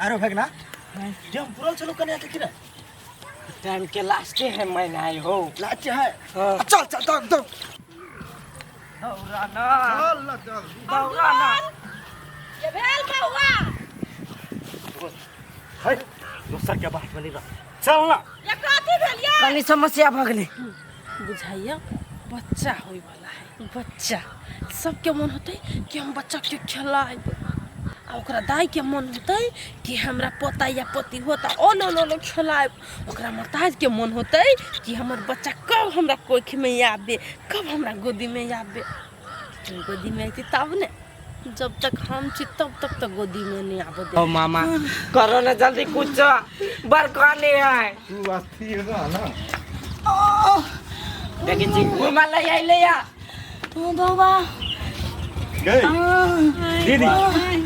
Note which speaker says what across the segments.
Speaker 1: आरो भगना टाइम पुरल छलो कन्या के कि नहीं?
Speaker 2: टाइम के लास्टे है महीना है हो।
Speaker 1: लास्ट है।
Speaker 2: हाँ।
Speaker 1: चल चल, दौड़ दौड़।
Speaker 2: दौड़ा ना।
Speaker 1: चल ना, चल।
Speaker 2: दौड़ा ना।
Speaker 3: ये भेल बौआ।
Speaker 1: है दोसर के बात में नहीं रह, चल ना।
Speaker 3: ये कथी भेल ये?
Speaker 2: कनी समस्या भऽ गेलै।
Speaker 4: बुझाइया बच्चा होय वाला है। बच्चा सबके मन होतै कि हम बच्चा के खेलाएब, आ ओकरा दाई के मन होतै कि हमरा पोता या पोती होता ओ लो लो लो खेलाएब। ओकरा महताज के मन होतै कि हमर बच्चा कब हमरा कोख में आबे, कब हमरा गोदी में आबे। गोदी में अयतै तब ने, जब तक हम छी तब तक तो गोदी में नहीं आबे दे।
Speaker 2: ओ मामा, करो ना जल्दी कुछ, बरकाने है।
Speaker 1: तू अस्थिर रह ना।
Speaker 2: देखी छी घुमा ले आइले या।
Speaker 3: बौआ।
Speaker 1: गई दीदी,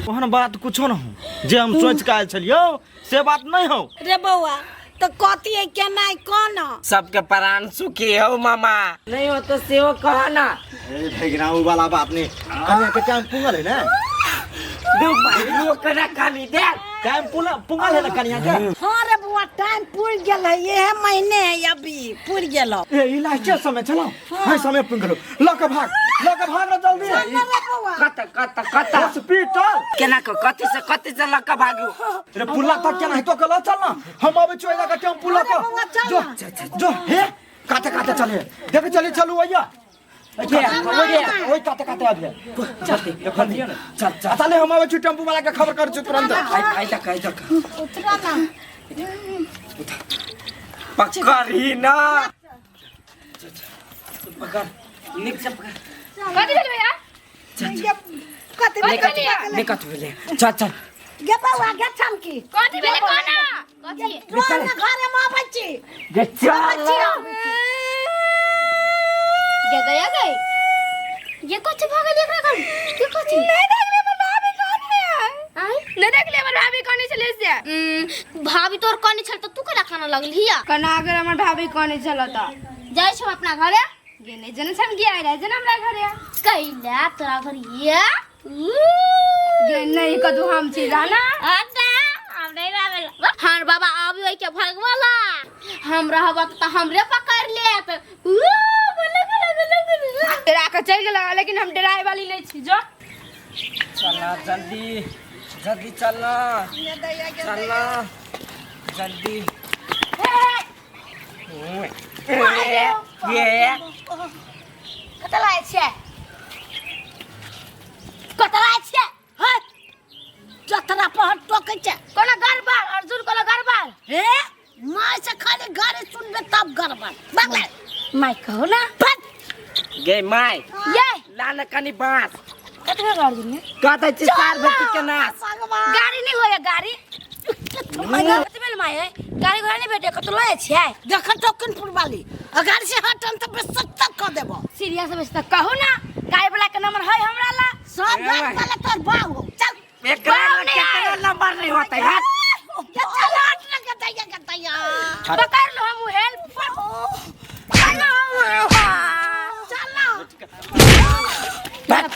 Speaker 1: ओहन बात कुछो न हो जे हम सोच के आयल छलियौ, से बात नहीं हो।
Speaker 3: रे बौआ, तो कथी है, केना है, कौन?
Speaker 2: सबके प्राण सुखी हो मामा, नहीं हो तो सेहो कहो ना।
Speaker 1: ए भैगना, उ वाला बात नहीं, कन्या के टाइम पुंगल है ना।
Speaker 2: दू भाई लोग कना खाली दे।
Speaker 1: टाइम पुला पुंगल है ना कन्या के?
Speaker 3: हाँ रे बौआ, टाइम पुर गेल है, ये महीने है अभी पुर गेल।
Speaker 1: ए ई लास्ट समय चलो हाय, समय पुंगल, ल के भाग, ल के भाग ना जल्दी।
Speaker 3: चल ना रे बौआ।
Speaker 2: कत कत कत?
Speaker 1: हॉस्पिटल।
Speaker 2: केना को, कथी से, कथी से लक भागू?
Speaker 1: रे पुला तक केना हेतो कल, चल ना, हम आबै छियो एला के टेम्पू ल के।
Speaker 3: अरे बौआ, चल
Speaker 1: जो
Speaker 3: ना।
Speaker 1: जो हे काते काते चले, देख चले, चलू भैया। ओइ काते काते आबि
Speaker 2: चलते
Speaker 1: देखलियै ने, चल चल चले, हम आबै छी, टेम्पू वाला के खबर कर छी तुरंत।
Speaker 2: आई आई तक, आई तक।
Speaker 3: उतरा ना।
Speaker 2: पकड़ ही ना, पकड़, निक से पकड़।
Speaker 5: कथी भेल भैया?
Speaker 3: ये कथी
Speaker 2: नहीं
Speaker 3: भेल?
Speaker 2: कथी, नहीं कथी भेलै, चल चल।
Speaker 3: गे बौआ, गे चमकी।
Speaker 5: कथी भेलै कोना कथी?
Speaker 3: रोज ना घरे में आबै छी।
Speaker 2: गे चल।
Speaker 3: आबै छी हम।
Speaker 5: गे गया गई, ये कथी भऽ गेल एकरा घर? ये कथी? नहीं देखले हमर भाभी कौन है? आय नहीं देखले हमर भाभी कौन छले से?
Speaker 6: भाभी तोर कने छल तऽ तू केना खाना लगलही?
Speaker 5: कना अगर हमर भाभी कौन छल त
Speaker 6: जाइ छौ अपना घरे?
Speaker 5: गे नहीं जने छम गे आइ रहे जने हमरा घरे।
Speaker 6: कैला तोरा घर ये?
Speaker 5: गे नहीं कदू हम छी रहना।
Speaker 6: अच्छा, हम नहीं रहबे। हर बाबा आबी ओइ के भगवाला, हम रहब तऽ हमरे पकड़ लेत। ऊ, बोले बोले बोले बोले।
Speaker 5: डरा के चल गेल, लेकिन हम डराए वाली नहीं छी जो।
Speaker 2: चलना जल्दी जल्दी, चलना चलना जल्दी। ये
Speaker 3: कतऽ लागै छियै, कतऽ लागै छियै? हट, जतरा पर टोकै छै।
Speaker 6: कोनो गड़बड़ अर्जुन, कोनो गड़बड़?
Speaker 3: हे माय से खाली गाड़ी सुनबे तब गड़बड़ बगले।
Speaker 5: माय कहो ना।
Speaker 3: फट।
Speaker 2: गे my.
Speaker 5: ये
Speaker 2: ला ना कनी बांस।
Speaker 5: कतबे गाड़ी ने
Speaker 2: कहते छी सार बेटी के नाश।
Speaker 3: भगवान।
Speaker 5: गाड़ी नहीं होया गाड़ी कतबे माय है, गाड़ी घोड़ा नहीं भेटे, कतौ लय छियै?
Speaker 3: देख टोकनपुर वाली, अगर से हटन तऽ बेसत्तर कऽ देबो।
Speaker 5: सीरियस बेस तऽ कहू ना, गाड़ी वाला के नंबर है हमरा ला।
Speaker 3: सब गाड़ी वाला तोर बाऊ हो, चल।
Speaker 2: एकरा
Speaker 5: बाप नहीं
Speaker 2: केकरो
Speaker 5: आए।
Speaker 2: नंबर नहीं होते हट।
Speaker 3: ये चल, हट ना गदैया गदैया।
Speaker 5: पकड़ लो, हम हेल्प
Speaker 3: चल ना।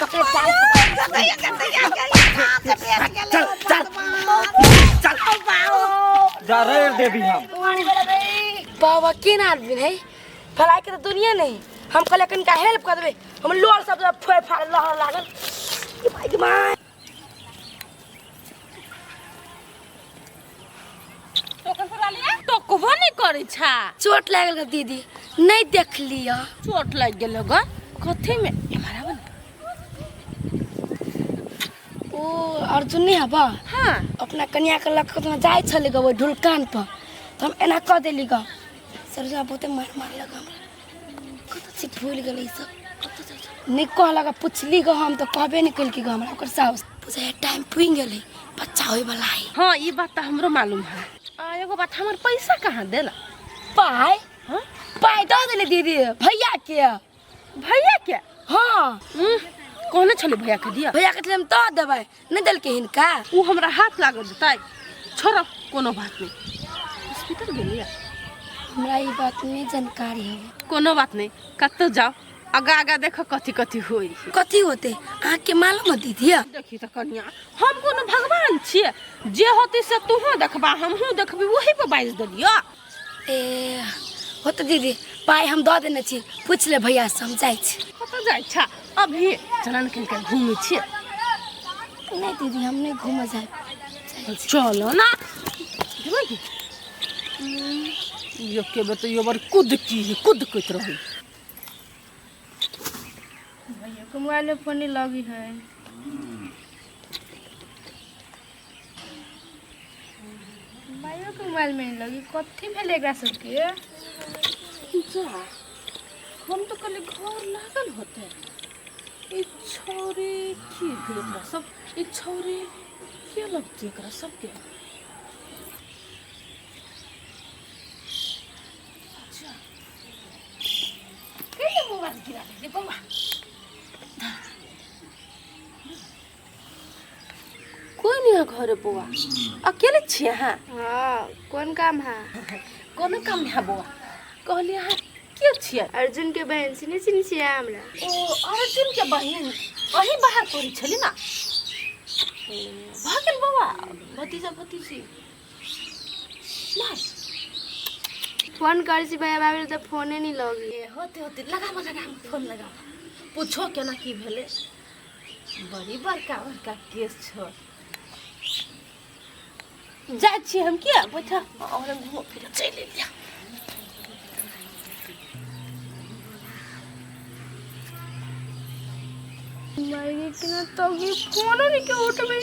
Speaker 5: पकड़ चल।
Speaker 3: गदैया गदैया गदैया से बेच गेलै।
Speaker 2: चल, चल।
Speaker 3: चल बाऊ।
Speaker 1: जा रे देवी हम।
Speaker 5: बाबा केना आदमी है, फलाई के तो दुनिया नहीं। हम कहले कनिका हेल्प कर देबे, हम लोल सब फोड़ फाड़ लहर लागल। ई भाई के माय।
Speaker 4: टोकबो नहीं करै छा।
Speaker 5: चोट लागल ग दीदी, नहीं देख लिया।
Speaker 4: चोट लागि गेल ग? कथी में? एम्हर आबऽ ने।
Speaker 5: ओ अर्जुन नहीं हबा?
Speaker 4: हाँ।
Speaker 5: अपना कन्या के लग कऽ जाइ छलै ग ओहि ढुलकान पर, तऽ हम एना कऽ देली ग, सरजा बहुते मार मारलक हमरा। कतऽ छी, भूलि गेलै ई सब कतऽ जाइ छै। नहि कहलक, पुछली ग हम तऽ कहबे नहि केलकै ग हमरा ओकर साउस। बुझाइए टाइम पुरि गेलै, बच्चा होइवला है।
Speaker 4: हाँ, ई बात तऽ हमरो मालूम है। आ एगो बात, हमर पैसा कहाँ देला?
Speaker 5: पाइ?
Speaker 4: हाँ?
Speaker 5: पाइ दऽ देली दीदी भैया के।
Speaker 4: भैया के?
Speaker 5: हाँ।
Speaker 4: कहने छलै भैया के दिया?
Speaker 5: भैया के हम दऽ देबै, नहि देलकै हिनका।
Speaker 4: उ हमरा हाथ लागल देतै? छोड़ो, कोनो बात नहीं। हॉस्पिटल गेलियै?
Speaker 5: हमरा ई बात नहि जानकारी है।
Speaker 4: कोनो बात नहीं, कतौ जाओ। आगा आगा देख कथी कथी होई है।
Speaker 5: कथी होते अहाँके मालूम है दीदी
Speaker 4: देखी तऽ कनिया हम कोनो भगवान छियै जे होतै से तूहो देखबा हमहूँ देखबी वही पर बाजि देलियौ
Speaker 5: ए होते दीदी पाइ हम दऽ देने छी पूछि ले भैया से हम जाइ छी
Speaker 4: कतऽ जाइ छा अभी चलन कनि कनि घूमै छियै
Speaker 5: नहि दीदी हम नहि घूमऽ जायब जाइ छी।
Speaker 4: चलो ना जेबै की यो के बेर तऽ यो बड़ कुद की कुद करैत रहै
Speaker 7: भैया के मोबाइल में फोन नहीं लगी है माइयो के मोबाइल में नहीं लगी कथी भेलै एकरा सबके
Speaker 4: जा हम तो कहले घर लागल होते ई छौरी की भेल एकरा सब ई छौरी के लगतै एकरा सबके अच्छा कैसे मोबाइल गिरा दे बौआ कोई नहीं है घरे बौआ अकेले छियै अहाँ
Speaker 7: हाँ कोन काम है
Speaker 4: कोनो काम नहीं है बौआ कहलियै अहाँ के छियै
Speaker 7: अर्जुन के बहन से नहीं चिन्ह छियै हमरा
Speaker 4: ओ अर्जुन के बहिन अही बाहर पढ़ै छली ना ए, भऽ गेल बौआ भतीजा भतीजी नहि
Speaker 7: फोन करै छी भैया भाभी तऽ फोने नहीं लगी
Speaker 4: ए, होते होते लगाबऽ लगाबऽ फोन लगाबऽ पूछो केना की भेलै बड़ी बड़का बड़का केस छौ जाइ छियै हम किया बैठा और हम घूमो फिर चलि एलियै
Speaker 7: मर गई कि ना तब भी फोनो नहीं के उठबे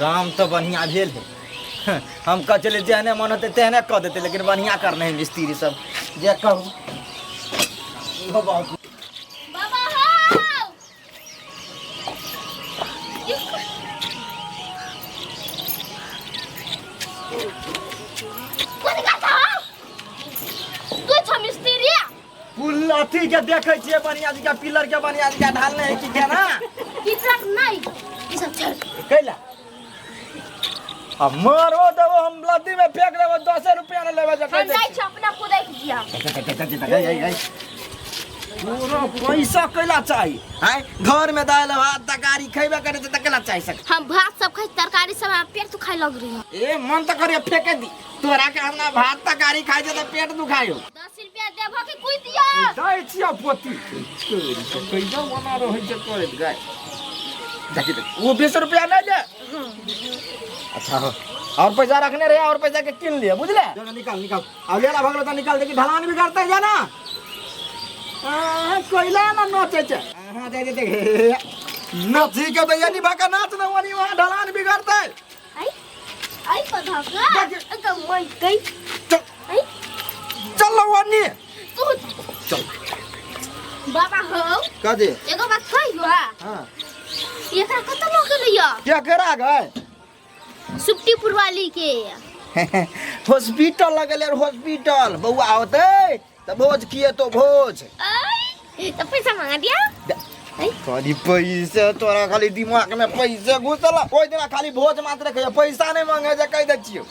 Speaker 1: काम तऽ बढ़िआँ भेल है हम कह चले जेहने मन होतै तेहने कऽ देतै लेकिन बढ़िआँ करने है मिस्त्री सब जे कहू इहो बहुत
Speaker 6: बाबा हौ कथी करता हौ तू छ मिस्त्री
Speaker 1: पुल अथी के देखै छियै बढ़िआँ जी के पिलर के बढ़िआँ जी के ढालने है कि केना
Speaker 6: पिलर नहीं ई सब छोड़
Speaker 1: कैला अब मारो देबो हम लद्दी में फेंक देबो 10 रुपया न लेबे
Speaker 6: हम जाइ छी अपना कुदै के जिया
Speaker 1: पूरा पैसा कैला चाही आय घर में दाल भात तरकारी खैबे करे छै त कैला चाही सक
Speaker 6: हम भात सब खाइ तरकारी सब हमरा पेट दुखाय लग रही है
Speaker 1: ए मन त करे फेंके दी तोरा के हमरा भात तरकारी खाइ छै त पेट दुखायो
Speaker 6: 10 रुपया देबो के कुई दिया
Speaker 1: दै छियौ पोती कैला मना रहै छै करैत गाय देखी देख वो 20 रुपया नहीं दे अच्छा हो और पैसा रखने रहे और पैसा के किन लिए बुझले निकाल निकाल अब लेला भगलो तो निकाल देखी ढलान भी करते जाना कोयला ना नोचे छे हां दे दे दे नची के भैया निभा का नाच ना वनी वहां ढलान भी करते
Speaker 6: आई आई पधा का तो मैं गई
Speaker 1: चल
Speaker 6: आई
Speaker 1: चल वनी
Speaker 6: तू
Speaker 1: चल
Speaker 6: बाबा हो
Speaker 1: का दे
Speaker 6: एगो बात कहियो
Speaker 1: हां
Speaker 6: एकरा कत लऽ गेलैया
Speaker 1: क्या करा गए
Speaker 6: सुप्टीपुर वाली के
Speaker 1: हॉस्पिटल लगल यार हॉस्पिटल बउआ होते तो भोज किए तो भोज
Speaker 6: आई तो पैसा मांगा दिया
Speaker 1: खाली पैसा तोरा खाली दिमाग में पैसा घुसल ओहि दिना खाली भोज मात्र खैया पैसा नहीं मांगे जे कहि दै छियौ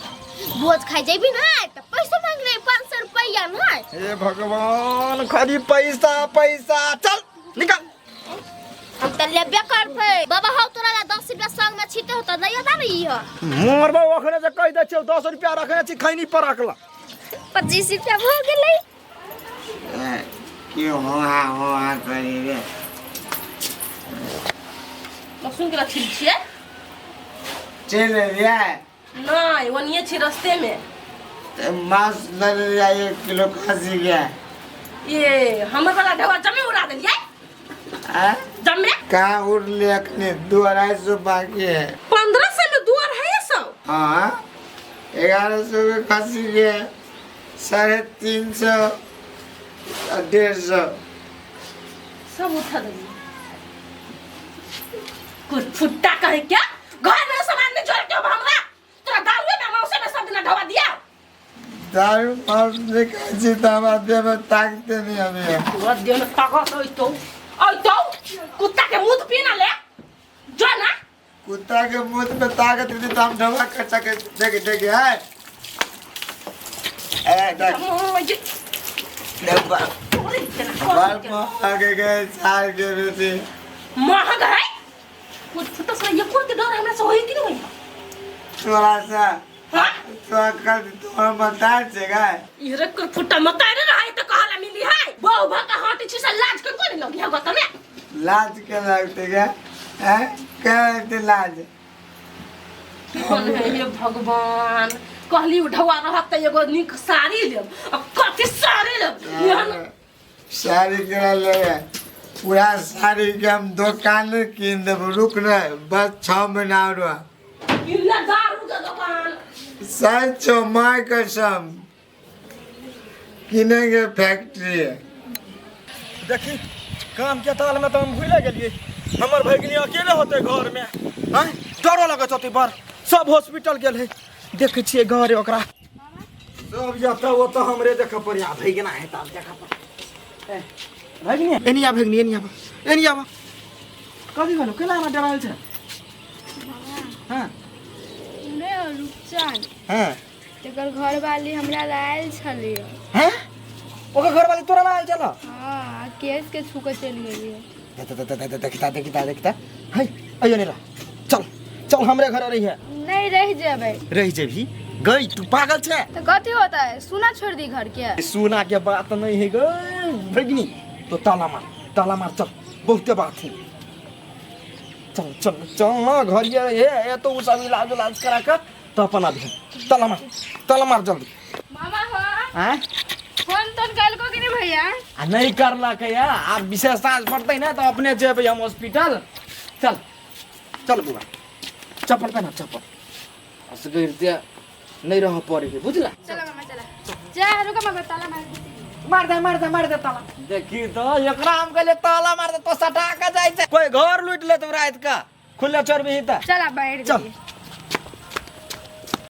Speaker 6: भोज खाइ जेबी ना तो पैसा मांग रहे 500 रुपया ना
Speaker 1: हे भगवान खाली पैसा पैसा चल निकल
Speaker 6: हम त लेबे करबै बाबा हौ तोरा ला 10 रुपया संग में छीटे होता नहीं होता ना ई हो
Speaker 1: मोर बाबू अखने से कहि दै छियौ 10 रुपया रखने छी खैनी पर रखला
Speaker 6: 25 रुपया भ गेलै
Speaker 2: की हो हा हो हा करी रे
Speaker 4: लहसुन के रखी छियै
Speaker 2: चलि एलियै
Speaker 4: नहि ओनिये छी रस्ते में
Speaker 2: तऽ मांस लऽ लेलियै एक किलो खसी के
Speaker 4: ये हमर वाला ढेवा जमे उड़ा देलियै
Speaker 2: आँय?
Speaker 4: जमे
Speaker 2: कहाँ उड़ले अखने 250 बाकी है
Speaker 4: 1500 में 250
Speaker 2: हाँ 1100 के खसी के 350 150
Speaker 4: सब उठा देलियै कुछ फुट्टा कहे क्या घर में सामान नहीं जोड़ के अब हमरा तोरा दारुए में मांसे में सब दिना ढवा दिया
Speaker 2: दारू मांस नहीं खाइ छी तऽ हमरा देहमे ताकते नहीं अबैया
Speaker 4: तोरा देह में ताकत अइतौ अइतौ कुत्ता के मुंह पी ना ले जो ना
Speaker 2: कुत्ता के मुंह में ताकत रहती तो हम ढवा खर्चा के देख देख है ए देख देख बा बाल आगे गए साल के बेटी
Speaker 4: महग है कुछ फुटस से ये के डर हमरा से होई कि नहीं होई?
Speaker 2: तोरा से
Speaker 4: हाँ
Speaker 2: तोरा कर तोरा बता छे गाय
Speaker 4: ई रे कर फुटा मत रे रहा तो कहला मिली है बहु भका हटी छी से लाज के कोनी लगी है गत में।
Speaker 2: लाज के लगते क्या हैं क्या लगते लाज?
Speaker 4: कौन है ये भगवान? कहली उठवा रहत त एगो नीक साड़ी लेब आ कथी साड़ी लेब एहन
Speaker 2: साड़ी के ले पूरा साड़ी के हम दुकान कीन देब। रुक न बस 6 महीना और
Speaker 4: इला दारू के दुकान
Speaker 2: सच माँ कसम किनेंगे फैक्ट्री है।
Speaker 1: देखी काम के ताल में तो हम भूले गेलिए, हमर भगिनी अकेले होते घर में हैं, डरो लगत होते बड़, सब हॉस्पिटल गेल है। देखै छियै घरे ओकरा सब जतऽ ओतऽ हमरे देखऽ पड़ै। आ भगिना है तब देखऽ पड़ै। भगिनी एनी आ, भगिनी एनी आब, एनी आब। कथी भेलौ, केना एना डरायल छै? हाँ
Speaker 7: नहि रुपचन
Speaker 1: हाँ
Speaker 7: तेकर घरवाली हमरा लायल छलियै।
Speaker 1: हैं ओकर घरवाली तोरा लायल छल?
Speaker 7: हाँ केस के छू के चलि गेलियै।
Speaker 1: देखता देखता देखता है अइयो नहीं रह, चल चल हमरे घर रही है।
Speaker 7: नहीं रह जेबै।
Speaker 1: रह जेबही गई तू पागल छे?
Speaker 7: तो कथी होता है सुना छोड़ दी घर के?
Speaker 1: सुना के बात नहीं है गई भगिनी, तो ताला मार, ताला मार, चल बहुते बात है, चल चल चल ना घर ये तो उस सब इलाज उलाज करा कर तो अपन अभी ताला मार, ताला मार जल्दी।
Speaker 7: मामा हो
Speaker 1: हैं
Speaker 7: फोन तोन कलको कि नहीं भैया?
Speaker 1: आ नहीं करलक या आप विशेष साँझ पड़ते ना तो अपने जेबै हम हॉस्पिटल। चल चल बुआ चप्पल पहना, चप्पल असगर नहीं रह पड़े है बुझला।
Speaker 7: चला मामा चला जा, रुको मामा ताला मार
Speaker 1: मार दे मार दे मार दे ताला। देखी तो एकरा हम कहले ताला मार दे तो सटा के जाय छै, कोई घर लूट ले तो रात का खुले छोड़बही त।
Speaker 7: चला बैठ
Speaker 1: चल